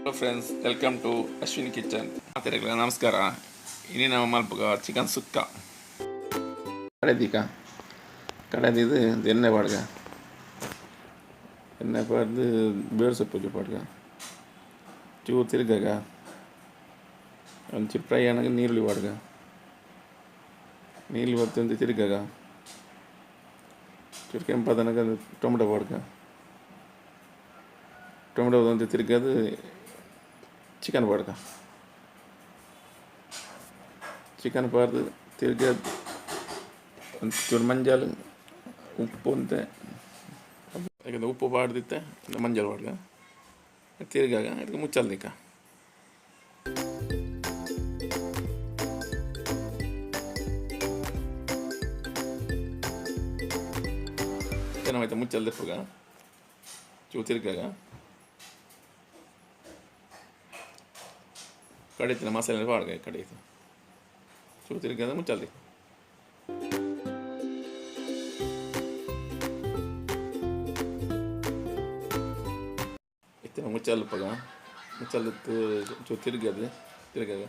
Hello friends, welcome to Ashwini kitchen. ಮಾತೆರೆಗ್ಲ ನಮಸ್ಕಾರ. ಇನಿ ನಮ ಮಲ್ಪುಗ ಚಿಕನ್ ಸುಕ್ಕ. ಕಡೆದೀಕ ಕಡೆದಿದ್ದು ಎಣ್ಣೆ ಪಾಡ್ಗ. ಎಣ್ಣೆ ಪಾಡ್ದು ಬೇರು ಸೊಪ್ಪು ಪಾಡ್ಗ, ಚೂರು ತಿರ್ಗಾಗ ಒಂಚೂರು ಫ್ರೈ ಆನಾಗ ನೀರುಳ್ಳಿ ಪಾಡ್ಗ. ನೀರುಳ್ಳಿ ಬತ್ತು ಒಂದು ತಿರ್ಗಾಗ ಚೂರು ಕೆಂಪಾದನಗ ಟೊಮೆಟೊ ಪಾಡ್ಗ. ಟೊಮೆಟೊ ಒಂದು ತಿರ್ಗದು ಚಿಕನ್ ಪಾಡ್ಗ. ಚಿಕನ್ ಪಾಡ್ದು ತಿರ್ಗದು ಒಂಚೂರು ಮಂಜಲ್, ಉಪ್ಪು ಅಂತೆ. ಯಾಕಂದ್ರೆ ಉಪ್ಪು ಪಾಡ್ದಿತ್ತೆ, ಮಂಜಲ್ ಪಾಡ್ಗ. ತಿರ್ಗಾಗ ಇದಕ್ಕೆ ಮುಚ್ಚಲ್ ದಿಕ್ಕ. ಚೆನ್ನಾಗೈತೆ. ಮುಚ್ಚಲ್ ದೆಪ್ಪುಗ, ಚೂರು ತಿರ್ಗಾಗ. ಕಡಿತಿನ ಮಸಾಲೆ ಪಾಡ್ಗ. ಕಡೀತು ಚೂರು ತಿರ್ಗಾದ ಮುಚ್ಚಲ್ ದಿಕ್ಕ. ಇತ್ತಿನ ಮುಚ್ಚಲ್ಪಗ ಮುಚ್ಚಲ್ದಿತ್ತು ಚೂರು ತಿರ್ಗದು. ತಿರ್ಗಾಗ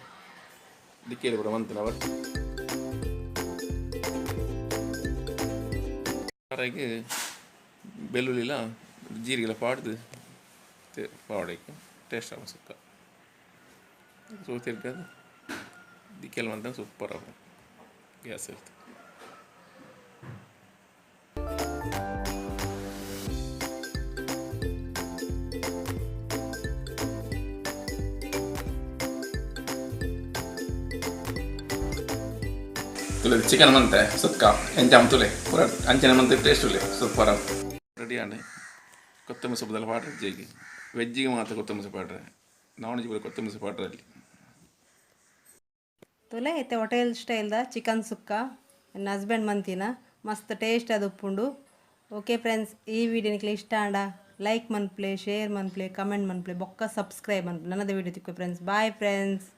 ದಿಕ್ಕೇಲಿ ಪೂರ ಮಂತಿನ ಅರೆಗ್ ಬೆಳ್ಳುಳ್ಳಿಲ ಜೀರಿಗೆಲ ಪಾಡ್ದು ಪಾವಡೈಕ್ ಟೇಸ್ಟ್ ಆವು ಸುಕ್ಕ. ಚೂರು ತಿರ್ಗದು ದಿಕ್ಕೆಲ್ ಮಂತಂಡ ಸೂಪರ್ ಆವು. ಗ್ಯಾಸ್ ಇರ್ತು ತುಲೆ. ಚಿಕನ್ ಮಂತೆ ಸುಕ್ಕ ಎಂಚ ತುಲೆ ಪೂರ ಅಂಚನೆ ಮಂತೆ ಟೇಸ್ಟ್ ಉಲ್ಲೆ, ಸೂಪರ್ ರೆಡಿ ಆಂಡ್. ಕೊತ್ತಂಬರಿ ಸೊಪ್ಪುದೆಲ್ಲ ಪಾಡ್ರೆ ವೆಜ್ಜಿಗೆ. ವೆಜ್ಜಿಗೆ ಮಾತ್ರ ಕೊತ್ತಂಬರಿ ಸೊಪ್ಪು ಪಾಡ್ರೆ, ನಾನ್ ವೆಜ್ ಪೂರ ಕೊತ್ತಂಬರಿ ಸೊಪ್ಪು ಪಾಡ್ರೆ ಅಲ್ಲಿ. ತುಲೆ, ಇತ್ತೆ ಹೋಟೆಲ್ ಸ್ಟೈಲ್ದ ಚಿಕನ್ ಸುಕ್ಕ ಎನ್ನ ಹಸ್ಬೆಂಡ್ ಮಂತಿನ ಮಸ್ತ್ ಟೇಸ್ಟ್ ಅದು ಉಪ್ಪುಂಡು. ಓಕೆ ಫ್ರೆಂಡ್ಸ್, ಈ ವಿಡಿಯೋ ನಿಕ್ಲೆ ಇಷ್ಟ ಆಂಡ ಲೈಕ್ ಮನ್ಪ್ಲೆ, ಶೇರ್ ಮನ್ಪ್ಲೆ, ಕಮೆಂಟ್ ಮನ್ಪ್ಲೆ, ಬೊಕ್ಕ ಸಬ್ಸ್ಕ್ರೈಬ್ ಮನ್ಪ್ಲೆ. ನನ್ನದ ವಿಡಿಯೋ ತಿಕ್ಕು ಫ್ರೆಂಡ್ಸ್. Bye friends.